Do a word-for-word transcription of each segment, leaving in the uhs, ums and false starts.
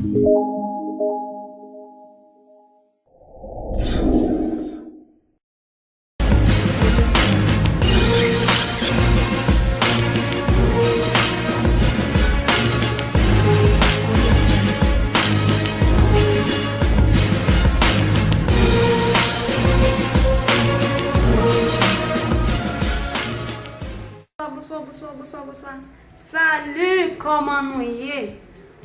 Bonswa, bonswa, bonswa, bonswa, bonswa. Salut, kòman nou ye?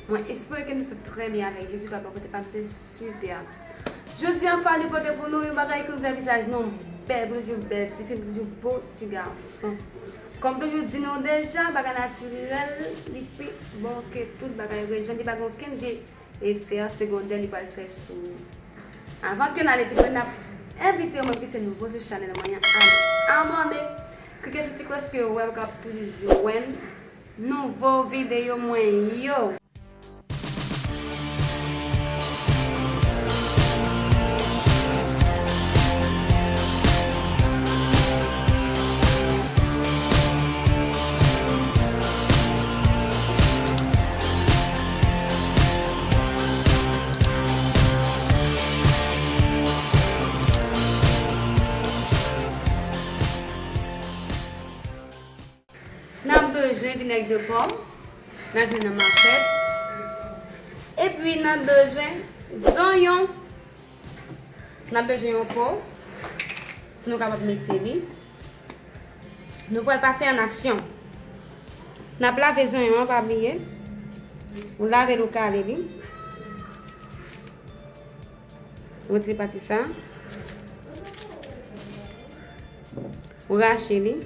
Mwen espere ke nou tout trè byen avèk Jezi, papa kote pa m se sipè. Jodi a, Fally pote pou nou yon bagay ki ouvè vizaj nou, bèl, pou nou di yon bèl ti fi, pou nou di yon bo ti gason. Kòm toujou di nou deja, bagay natirèl, li pi bon ke tout bagay rejen, li pa gen okenn vye efè segondè li pral fè sou ou. Avan ke n ale pi lwen, n ap envite w menm ki se nouvo sou chanèl mwen an, ale abòne, klike sou ti klòch ke w wè w ka toujou jwenn nouvo videyo mwen yo. N ap bezwen vinèg de pòm, n ap jwenn nan makèt. Epi n ap bezwen zonyon. N ap bezwen yon po pou nou kapab mete li. Nou pral pase an aksyon. N ap lave zonyon an, pa bliye. Ou lave l, ou kale li. Ou retire pati sa. Ou rache li.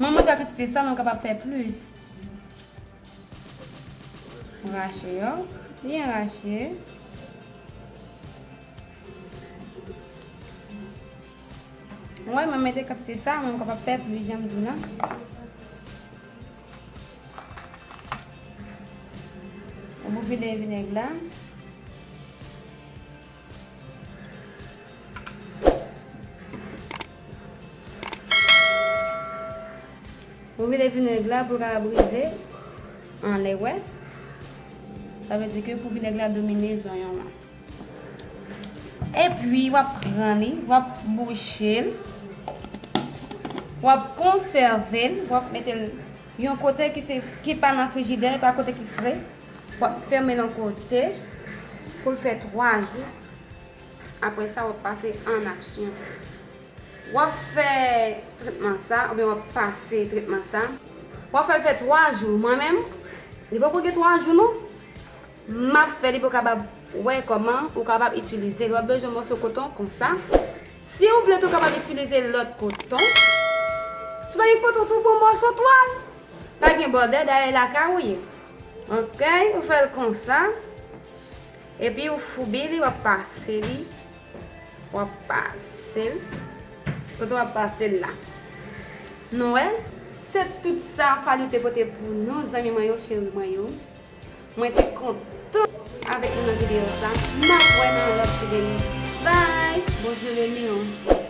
Mwen montre kantite sa, mwen kapab fè plis. Rache yo, byen rache. Mwen, mwen mete kantite sa, mwen kapab fè plis, jan m di w lan. Ou vide vinèg la. Ou vide vinèg la pou l ka brize anlè, wè. Sa vle di ke pou vinèg la domine zonyon an. Epi, w ap pran li, w ap bouche l, w ap konsève l, w ap mete l yon kote ki se, ki pa nan frijidè, e pa kote ki fre. W ap fèmen l yon kote pou l fè twa jou. Apre sa, w ap pase an aksyon. W ap fè tretman sa, oubyen w ap pase tretman sa. W ap fè l fè twa jou. Mwen menm, li poko gen twa jou non. M ap fè li pou w kapab wè kòman ou kapab itilize l. W ap bezwen mòso koton konsa. Si w vle tou, w kapab itilize lòt koton. Si w pa gen koton tou, pran mòso twal. Pa gen bòdè, dayè lakay ou ye. Oke, ou fè l konsa. Epi ou foubi li, w ap pase li. W ap pase l. Kote w ap pase l la. Nou wè, se tout sa Fally te pote pou nou, zanmi mwen yo, cheri mwen yo. Mwen te kontan avèk nou nan videyo sa. N ap wè nan lòt videyo. Bye! Bondye beni w.